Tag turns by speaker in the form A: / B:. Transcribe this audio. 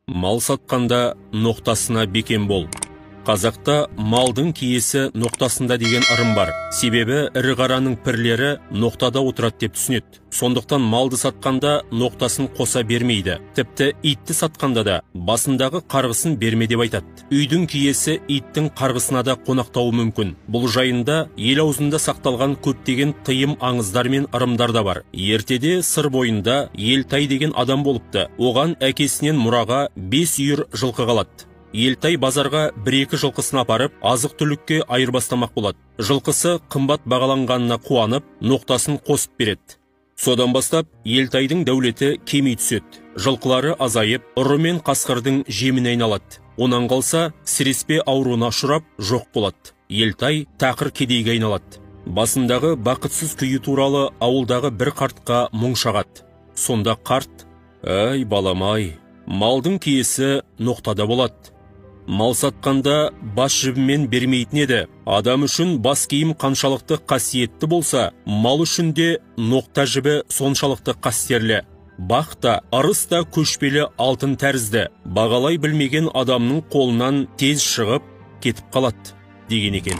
A: Мал сатқанда ноқтасына бекем бол. Қазақта малдың киесі ноқтасында деген ырым бар. Себебі ірі қараның пірлері ноқтада отырады деп түсінеді. Сондықтан малды сатқанда ноқтасын қоса бермейді. Тіпті итті сатқанда да басындағы қарғысын берме деп айтады. Үйдің киесі иттің қарғысына да қонақтауы мүмкін. Бұл жайында ел аузында сақталған көптеген тыйым аңыздар мен ырымдар да бар. Ертеде Сыр бойында Елтай деген адам болыпты. Оған әкесінен мұраға 5 үйір жылқы қалады. Елтай базарға 1-2 жылқысын апарып, азық-түлікке айырбастамақ болады. Жылқысы қымбат бағаланғанына қуанып, ноқтасын қосып береді. Содан бастап Елтайдың дәулеті кеми түседі. Жылқылары азайып, ұры мен қасқырдың жеміне айналады. Онан қалса, сіреспе ауруына ұшырап, жоқ болады. Елтай тақыр кедейге айналады. Басындағы бақытсыз күйі туралы ауылдағы бір қартқа мұң шағады. Сонда қарт: «Әй, балам-ай, малдың киесі ноқтада болады. Мал сатқанда бас жібімен бермейтін еді. Адам үшін бас киім қаншалықты қасиетті болса, мал үшін де ноқта жібі соншалықты қастерлі. Бақ та, ырыс та көшпелі алтын тәрізді. Бағалай білмеген адамның қолынан тез шығып кетіп қалады», деген екен.